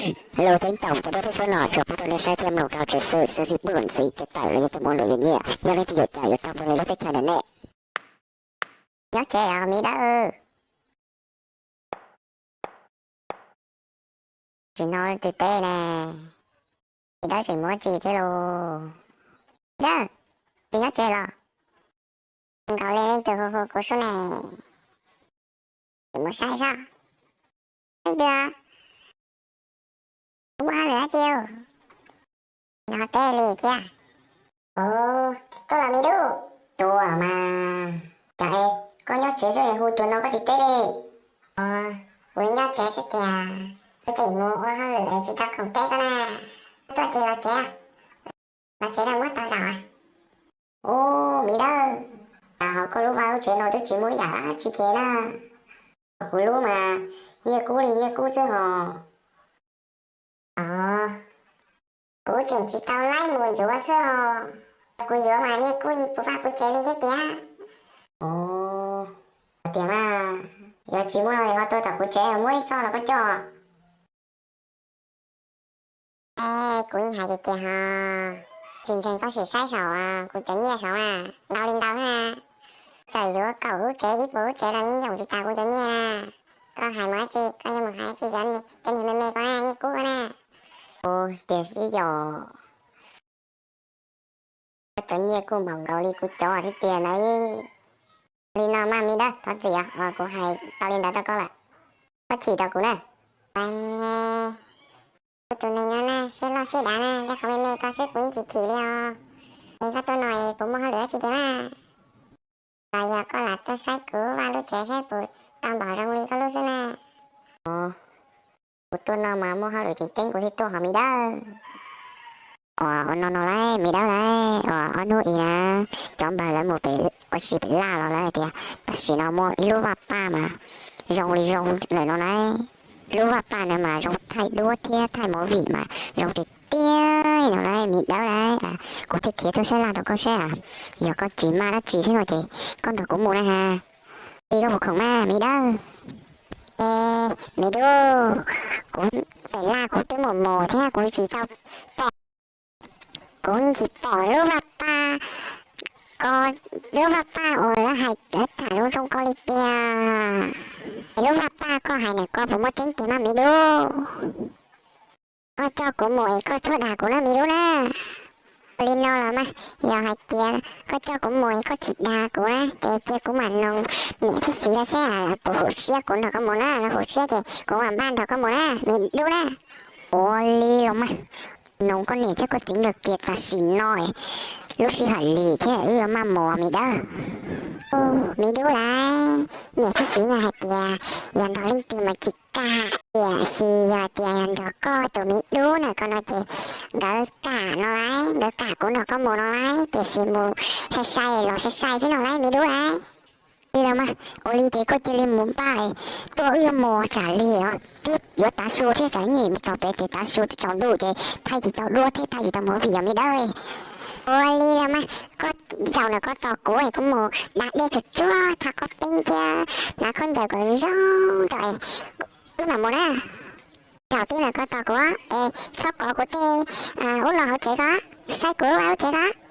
Hello, ceeb toom cov duab thiab suab no tsuas pub rau nej saib thiab mloog rau tsev xwb, xwb xij pub lom xim kev tawm los yog coj mus luam yuav nyiaj, yog leej twg yuav cam yuav tau pub nej lub teb chaws ntawm nej. Nyob tsev os mi dawb. Tsis hnov tsis teb ne, mi dawb tseem muab tsis thiab lauj. Dawb, tsis nyob tsev los? Nkaus li leej twg hu hu kuv sub ne, tsis muab saib sab. Leej twg? Kuv muaj hauj lwm dab tsi? Nov teb li thiab. Ov, tuaj los me tub. Tuaj mas. Cas es koj nyob tsev xwb hu tuaj no koj tsis teb li? Ov, kuv nyob tsev xwb tiag, kuv tseem mus ua hauj lwm es tsis tau khoom teb koj na. Tuaj ces los tsev, los tsev los muab tau zaum. Ub, me dawb, cas ho koj lub vaj lub tsev no twb tsis muaj ib yam dab tsi kiag na. Kuv lub mas nyiaj kub li nyiaj kub xwb hos. Ov, kuv tseem tsis tau laib mus yuav xwb os. Kuv yuav mas nyiaj kub li puv vaj puv tsev li thiab tiag. Ov, tiag mas, yog tsis muaj no es ho tuaj tom kuv tsev muab ib txoj los koj coj. Es kuv yeej hais tiag tiag hos, tsis ntseeg koj sim saib saum kuv cov nyiaj saud na, ntau li ntau na. Txawm yuav kaum lub tsev ib puas lub tsev los yeej yoom tsis tas kuv cov nyiaj na. Koj hais mus dab tsi, koj yuav mus hais dab tsi cov tej niag me me ko na, nyiaj kub ko na. Ua tiag sib yos, koj cov nyiaj kuj npaum nkaus li kuv cov thiab tiag ntawd. Li no mas me dawb, thov txim os, kuv hais tau li ntawd rau koj lawm, koj chim rau kuv na. Kuv tus neeg no na siab loj siab dav na, tej qhov me me ko xwb kuv yeej tsis chim li os. Es koj tuaj no es puas muaj hauj lwm dab tsi tiag na? Los yog koj lam tuaj saib kuv lub vaj lub tsev saib puas tau npaum zoo li koj lub xwb na? Ov, kuv tuaj no mas muaj hauj lwm tseem ceeb kuv thiaj tuaj hos me dawb. Ua no no lauj me dawb lauj, ua ob hnub ib na, cov npawg lawv mus pem ua si pem laj los lawv tias tam sim no muaj ib lub vaj paj mas zoo li zoo lawm no lauj. Lub vaj paj no mas zoo thaij duab thiab thaij movie mas zoo tiag tiag no lauj me dawb lauj. Kuv thiaj khiav tuaj saib laj rau koj saib, yog koj tsis maj dab tsi thiab no ces koj nrog kuv mus na has. Li koj puas khoom mas me dawb? Es me dub, kuv pem laj kuv twb mus mus thiab kuv tsis tau pom, kuv yeej tsis pom lub vaj paj ko, lub vaj paj uas lawv hais lawv tham zoo zoo ko li tiag. Es lub vaj paj koj hais ntawm ko puas muaj tseeb tiag mas me dub? Koj coj kuv mus es koj txhob dag kuv na me dub na. Li no los mas, yog hais tias koj coj kuv mus es koj tsis dag kuv na ces cia kuv mam noog niam thiab txiv lawv seb lawv puas hum siab kuv nrog koj mus na, lawv hum siab ces kuv mam npaj nrog koj mus na me dub na. Ua li los mas, noog koj niam thiab koj txiv nkawd kiag tam sim no, lub sij hawm lig thiab wb yuav maj mus me dawb. Me dub lauj, niam thiab txiv nkawd hais tias yog nrog leej twg mas tsis kam, tiam sis yog tias yog nrog koj tus me dub ntawm ko no ces nkawd kam no lauj, nkawd kam kuv nrog koj mus no lauj, tiam sis mus sai sai los sai sai xwb no lauj me dub lauj. Li los mas, ua li ces koj cia li mus npaj, tuaj wb yuav mus tsam lig os, twb yuav tav su thiab tsam nyem txog pem ces tav su tsaus ntuj ces thaij tsis tau duab thiab thaij tsis tau movie yog me dawb. Ua li los mas, koj zaum ntawm ko tos kuv es kuv mus da dej tsuag tsuag thaj qaub peeb thiab hnav khaub ncaws kom zoo rau es wb mam mus na. Zaum twb ntawm ko tos kuv es txhob kov kuv tej ub no hauv tsev ko, saib kuv ub vaj ub tsev ko.